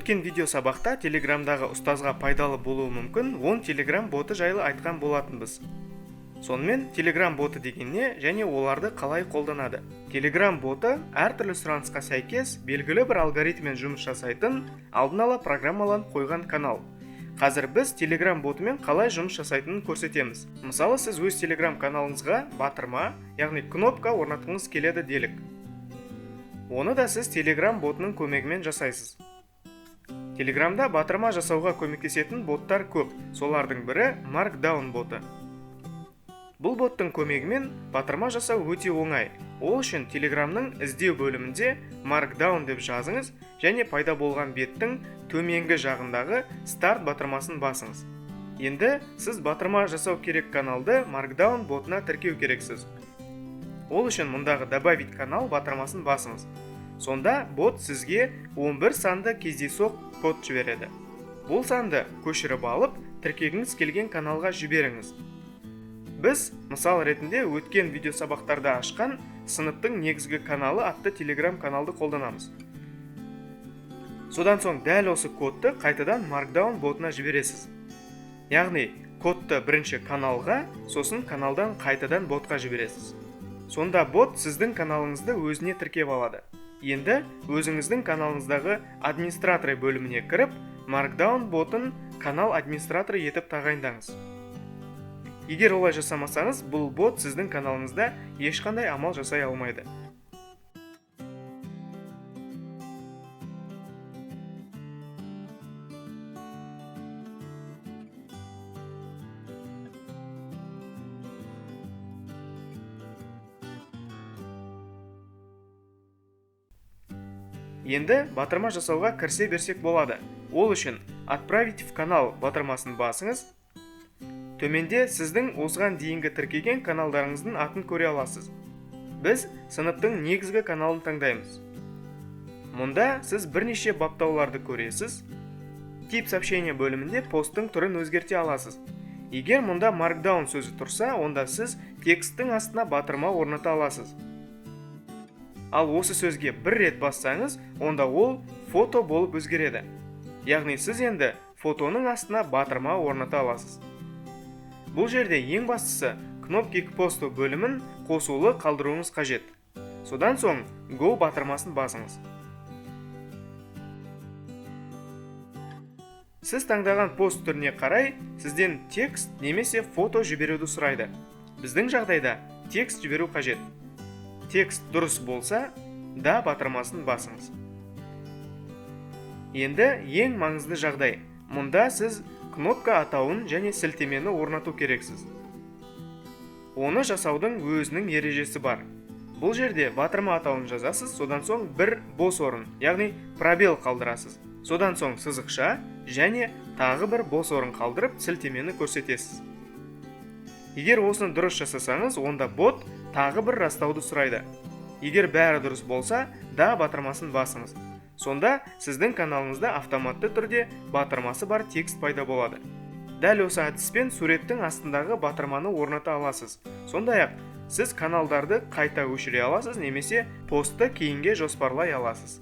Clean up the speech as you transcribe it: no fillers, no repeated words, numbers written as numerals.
Өткен видео сабақта Телеграмдағы ұстазға пайдалы болуы мүмкін 10 Телеграм боты жайлы айтқан болатынбыз. Сонымен, Телеграм боты деген не және оларды қалай қолданады? Телеграм боты әртүрлі сұранысқа сәйкес белгілі бір алгоритммен жұмыс жасайтын, алдын ала программаланып қойған канал. Қазір біз Телеграм ботымен қалай жұмыс жасайтынын көрсетеміз. Мысалы, сіз өз Телеграм каналыңызға батырма, яғни кнопка орнатқыңыз келеді делік. Оны да сіз Телеграм ботының көмегімен жасайсыз. Телеграмда батырма жасауға көмектесетін боттар көп. Солардың бірі Markdown боты. Бұл боттың көмегімен батырма жасау өте оңай. Ол үшін Телеграмның іздеу бөлімінде Markdown деп жазыңыз және пайда болған беттің төменгі жағындағы старт батырмасын басыңыз. Енді сіз батырма жасау керек каналды Markdown ботына тіркеу керексіз. Ол үшін мұндағы «Добавить канал» батырмасын басыңыз. Сонда бот сізге 11 санды кездейсоқ код жібереді. Бұл санды көшіріп алып, тіркегіңіз келген каналға жіберіңіз. Біз мысал ретінде өткен видео сабақтарда ашқан «Сыныптың негізгі каналы» атты Телеграм каналды қолданамыз. Содан соң дәл осы кодты қайтадан Markdown ботына жібересіз. Яғни кодты бірінші каналға, сосын каналдан қайтадан ботқа жібересіз. Сонда бот сіздің каналыңызды өзіне тіркеп алады. Енді өзіңіздің каналыңыздағы «Администраторы» бөліміне кіріп, Markdown ботын канал администраторы етіп тағайындаңыз. Егер олай жасамасаңыз, бұл бот сіздің каналыңызда ешқандай амал жасай алмайды. Енді батырма жасауға кірісе берсек болады. Ол үшін «Отправить в канал» батырмасын басыңыз. Төменде сіздің осыған дейінгі тіркеген каналдарыңыздың атын көре аласыз. Біз сыныптың негізгі каналын таңдаймыз. Мұнда сіз бірнеше баптауларды көресіз. «Тип сообщения» бөлімінде посттың түрін өзгерте аласыз. Егер мұнда Markdown сөзі тұрса, онда сіз тексттің астына батырма орната аласыз. Ал осы сөзге бір рет бассаңыз, онда ол фото болып өзгереді. Яғни сіз енді фотоның астына батырма орната аласыз. Бұл жерде ең бастысы, «Кнопки к посту» бөлімін қосулы қалдыруыңыз қажет. Содан соң «Go» батырмасын басыңыз. Сіз таңдаған пост түріне қарай сізден текст немесе фото жіберуді сұрайды. Біздің жағдайда текст жіберу қажет. Текст дұрыс болса, «Да» батырмасын басыңыз. Енді ең маңызды жағдай. Мұнда сіз кнопка атауын және сілтемені орнату керексіз. Оны жасаудың өзінің ережесі бар. Бұл жерде батырма атауын жазасыз, содан соң бір бос орын, яғни пробел қалдырасыз. Содан соң сызықша және тағы бір бос орын қалдырып, сілтемені көрсетесіз. Егер осыны дұрыс жасасаңыз, онда бот тағы бір растауды сұрайды. Егер бәрі дұрыс болса, «Да» батырмасын басыңыз. Сонда сіздің каналыңызда автоматты түрде батырмасы бар текст пайда болады. Дәл осы әдіспен суреттің астындағы батырманы орната аласыз. Сондай-ақ сіз каналдарды қайта өшіре аласыз немесе постты кейінге жоспарлай аласыз.